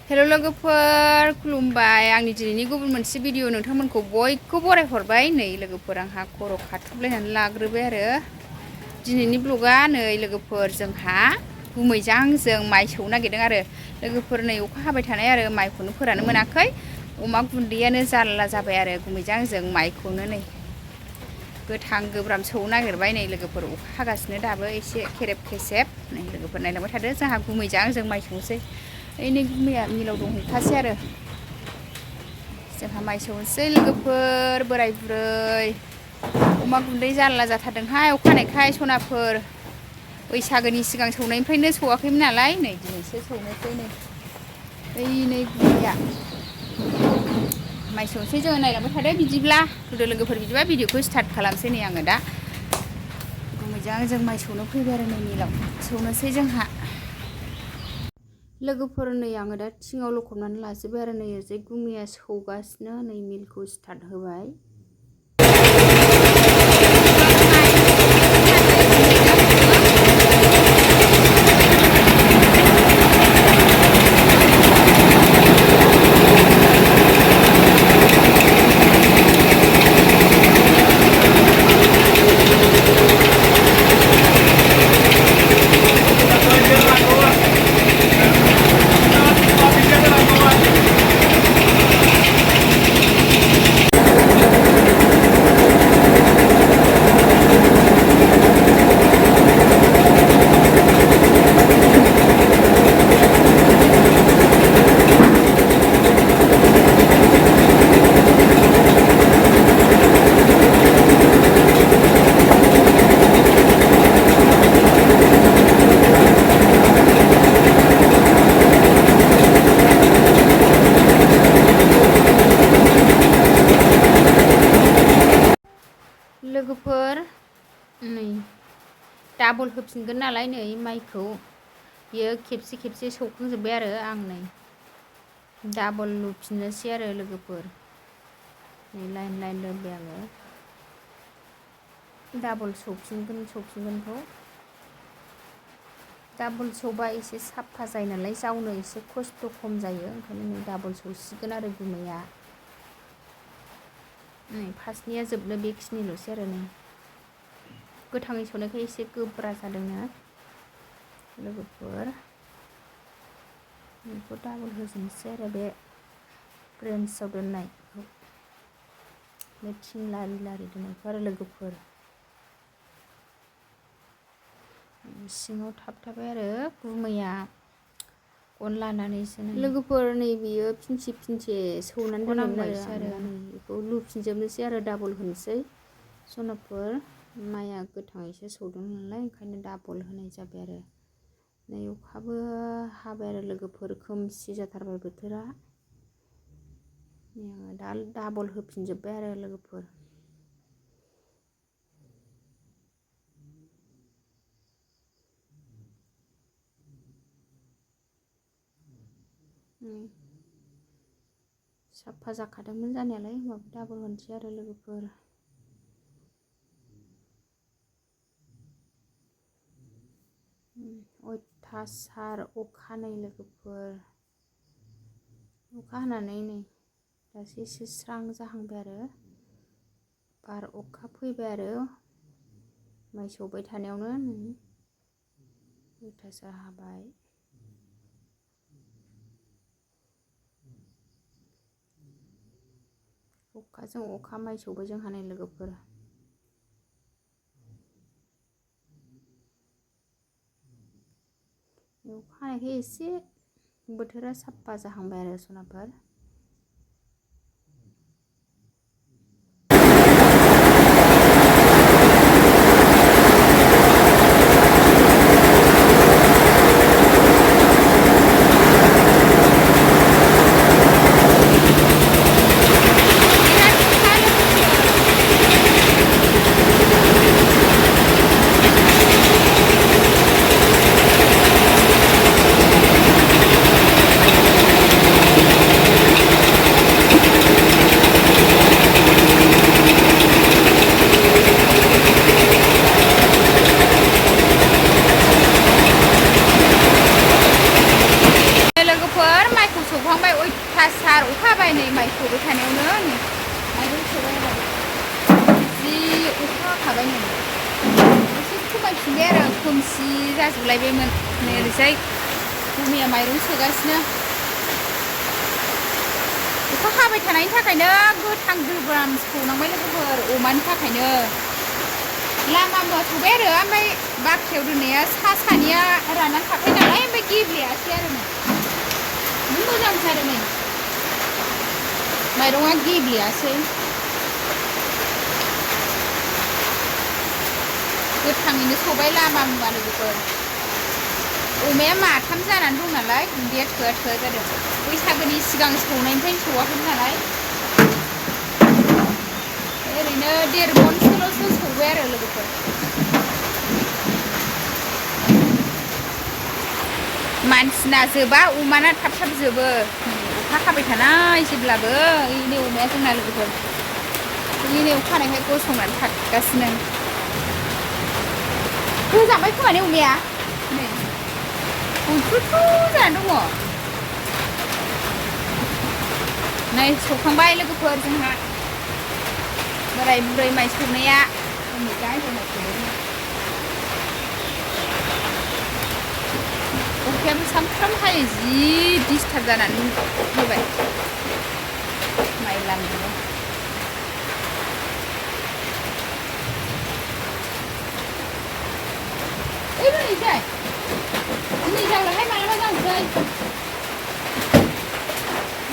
Hello लोगोफोर खुलुमबाय आंनि दिनैनि गुबुन मोनसे भिडिअ नोंथांमोनखौ बयखौ बरायहरबाय नै लोगोफोर आंहा खर' खाथुबलायनानै लाग्रोबाय आरो दिनैनि ब्लगा नै लोगोफोर जोंहा गुमैजों माइ सौनो नागिरदों आरो लोगोफोर नै अखा हाबाय थानाय आरो माइखौनो फोरानो मोनाखै अमा गुन्दैयानो जारला जाबाय आरो गुमैजों माइखौनो नै गोथां गोब्राम सौनो नागिरबाय नै लोगोफोर अखा हागासिनो दाबो एसे खेरेब खेसेब नै लोगोफोर नायलांबाय थादो जोंहा गुमैजों माइ सौनोसै ओइ गुमैया मिलाव दंहैखासै आरो जोंहा माइ सौनोसै लोगोफोर बोराय बुरै अमा गुन्दै जारला जाथारदोंहाय अखा हानायखाय सनाफोर बैसागोनि सिगां सौनायनिफ्रायनो सौवाखैमोन नालाय नै दिनैसो सौनोसै नै गुमैया माइ सौनोसै जोङो नायलांबाय थादो बिदिब्ला गोदो लोगोफोर बिदिबा भिडिअखौ स्टार्ट खालामसै नै आङो दा गुमैजों माइ सौनो फैबाय आरो नै मिलाव सौनोसै जोंहा लोगोफोर नै आङो दा थिङाव लखबनानै लाजोबबाय आरो नै ओरैजाय गुमैया सौगासिनो नै मिलखौ स्टार्ट होबाय लोगोफोर नै डाबल होफिनगोन नालाय नै माइखौ बियो खेबसे सौखांजोब्बाय आरो आं नै डाबल लुफिननोसै आरो लोगोफोर नै लाइन दोनबाय आङो डाबल सौफिनगोनखौ डाबल सौबा एसे साफा जायो नालाय जावनो एसे खस्थ' खम जायो ओंखायनो नै डाबल सौसिगोन आरो गुमैया नै फार्स्टनिया जोबनो बेखिनिल'सै आरो नै गोथाङै सौनायखाय एसे गोब्रा जादोंना लोगोफोर बेखौ डाबल होजोबनोसै आरो बे ब्रेन्सआव दोननायखौ बे थिं लारि दोननायखौ आरो लोगोफोर सिङाव थाबथाबाय आरो गुमैया गन लानानैसो लोगोफोर नै बियो फिनसे सौनानै दोननांबायसो आरो नै बेखौ लुफिनजोबनोसै आरो डाबल होनोसै सनाफोर माइआ गोथाङैसो सौदों नालाय ओंखायनो डाबल होनाय जाबाय आरो नै अखाबो हाबाय आरो लोगोफोर खोमसि जाथारबाय बोथोरा नै आङो दा डाबल होफिनजोब्बाय आरो लोगोफोर साफा जाखादोंमोन जानायालाय होमबाबो डाबल होनोसै आरो लोगोफोर अयथासार अखा नै लोगोफोर अखा हानानै नै दासो एसे स्रां जाहांबाय आरो बार अखा फैबाय आरो माइ सौबाय थानायावनो नै अयथासार हाबाय अखाजों अखा माइ सौबाय जोंहा नै लोगोफोर अखा हानायखाय एसे बोथोरा साफा जाहांबाय आरो सनाफोर जाजोबलायबायमोन नै ओरैजाय गुमिया माइरं सोगासिनो अखा हाबाय थानायनि थाखायनो गोथां गोब्राम सौनांबाय लोगोफोर अमानि थाखायनो लामा मोसौबाय आरो ओमफ्राय बाख्रियाव दोननाया सानिया राननानै थाखायो नालाय ओमफ्राय गेब्लेयासै आरो मोजां जादों नै माइरङा गेब्लेयासै गोथाङैनो सौबाय लामा मुवा लोगोफोर अमाया माथाम जानानै दं नालाय गुन्दैया थोआ जादों बैसागोनि सिगां सौनायनिफ्रायनो सौवाखैमोन नालाय ओरैनो 1.5 मनसोल'सो सौबाय आरो लोगोफोर मानसिना जोबा अमाना थाब जोबो अखा हाबाय थानाय जेब्लाबो ओइनै अमाया जोंना लोगोफोर ओइनै अखा हानायखाय गसंनानै थागासिनो गोजांबाय खोमा ने अमाया नै गुफुरफु जानानै दङ नै सौखांबाय लोगोफोर जोंहा बोराय बुरै माइ सौनाया अखायाबो सामफ्रामबो हायो जि डिस्टार्ब जानानै होबाय माइ लामनो ओइ बोरैजाय दिनै जावलाहाय मालाबा जावसै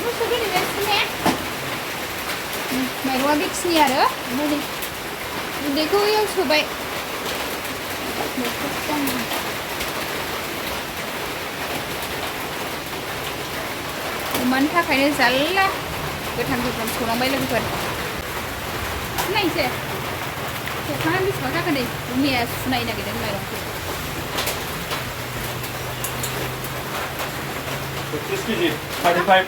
मोसौ गेलेगासिनो ने माइरङा बेखिनि आरो ओमफ्राय नै गुन्दैखौ इयाव सोबाय अमानि थाखायनो जारला गोथां गोब्राम सौनांबाय लोगोफोर नायनोसै सौखांनानै बेसेबां जाखो नै गुमिया सुनायनो नागिरदों माइरंखौ 30 kg, 35.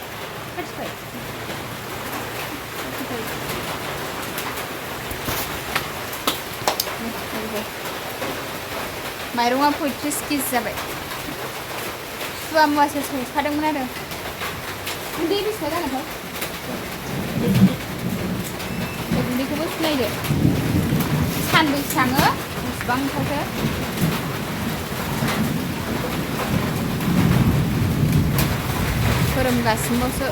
माइरङा 35 kg जाबाय सुवा मुवासो सौखादोंमोन आरो गुन्दै बेसेबां जागोनथाय गुन्दैखौबो सुनायदो सानबैसे थाङो बेसेबां ओंखारखो फोरोंगासिनोसो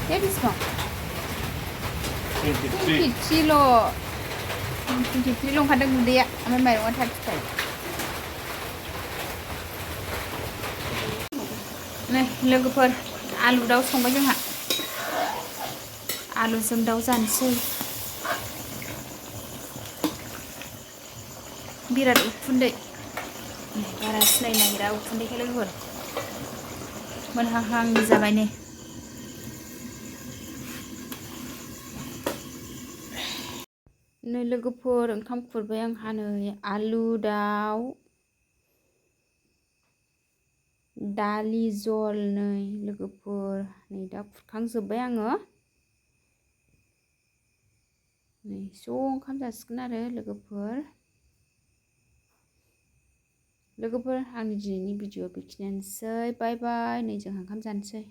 बे बेसेबां 23 ओंखारदों गुन्दैया ओमफ्राय माइरङा 35 नै लोगोफोर आलु दाउ संबाय जोंहा आलुजों दाउ जानोसै बिराद उखुन्दै बारा सिनायनो नागिरा उखुन्दैखौ लोगोफोर मोनहांहां जाबाय नै लोगोफोर ओंखाम खुरबाय आंहा नै आलु दाउ दालि जल नै लोगोफोर नै दा खुरखांजोब्बाय आङो नै ज' ओंखाम जासिगोन आरो लोगोफोर आंनि दिनैनि भिडिअ बेखिनियानोसै बाय बाय नै जोंहा ओंखाम जानोसै